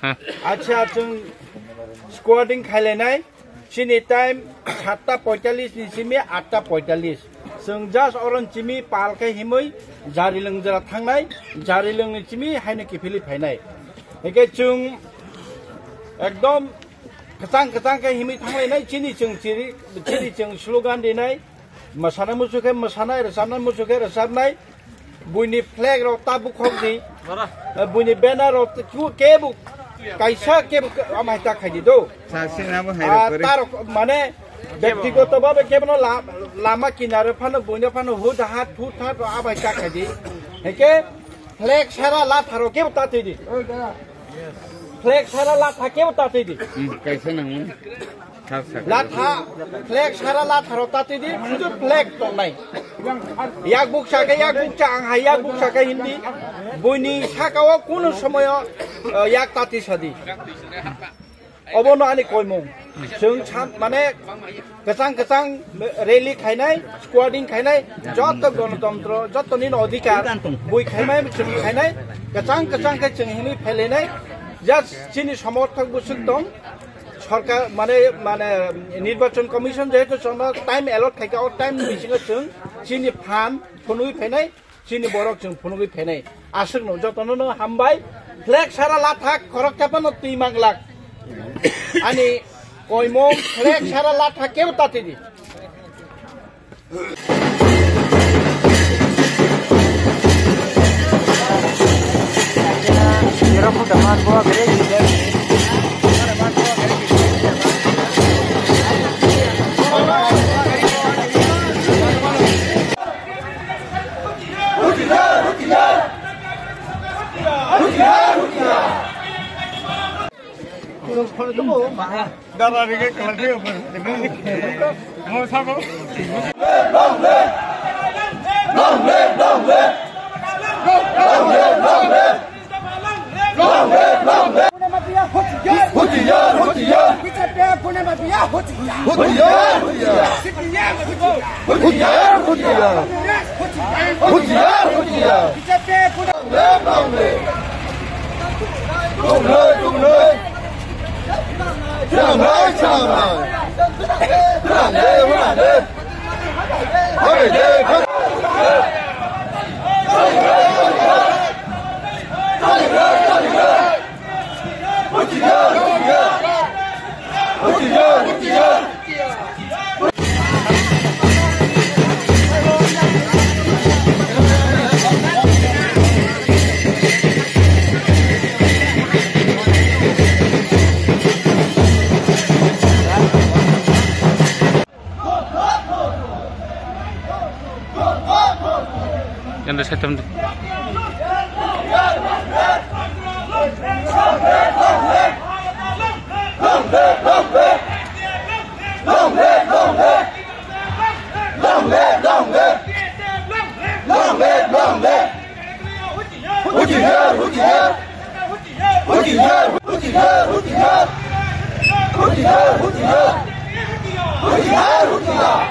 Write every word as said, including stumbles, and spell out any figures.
Acha, chwng squatting khailainai. Chini time satta poitallis ni simi atta poitallis. Chwng just oron chimi pal khe himwi Jarilwng jora thangnai, Jarilwng ni chimi haino kiphilwi phainai. Hike chwng ekdom kwchang kwchang khe himwi thanglainai, chini chwng chiri, chini chwng slogan rinai, mwsana musu khe mwsanai, rwchapna musu khe rwchapnai, buini flag rok ta bukhok di, buini banner rok kebo kaisa kebo amai ta khai di do. Saksina bo hai Ah, rok kori. Tarok mane bektigoto bhabe kebono la-, lama kinare phano buino phano hu da ha thu tha to abai ta khai di. Hike flag sara la tharo kebo ta twi di. Flag sara la tha kebo ta twi di. Hmm, kaisa nang. Latha, flag sara latharo tatwi di, sudu flag tongnai. Yak buksa khe yak buksa, ang hai yak buksa khe hindi. Buini sakao kunu somoyo, eh, yak tati sadi. Obono ani koimung. Chwng sam-, mane, kwchang kwchang rally khainai, squatting khainai, joto gonotontro, joto nini odhikar, bui khaimai, chwng khainai, kwchang kwchang khe chwng hinwi phailainai, just chini somorthok bwswk tong, Sorkar, mane, mane, Nirbachon Commission jehetu chwngno time allot khaikha, o time bisingo chwng chini phan phunugwi phainai, chini borok chwng phunugwi phainai. Aswkno jotono no hambai. Flag sara lathak, khorok chapano twi manglak. Ani koimung flag sara lathak kebo tatidi. Dara rige kalak rige. Mo sabo. Long live! Long live! Long live! Long live! Long live! Long live! Long live! Hutiyar, hutiyar! Hutiyar, hutiyar! Hutiyar, hutiyar! Hutiyar, hutiyar! Long live, long live! Long live, long live! Chwrai, chwrai! Chwrai, chwrai! Hoi, hoi! Yang dah saya temu. Long live, long live! Long live, long live! Hutiyar, hutiyar! Hutiyar, hutiyar! Hutiyar, hutiyar! Hutiyar, hutiyar!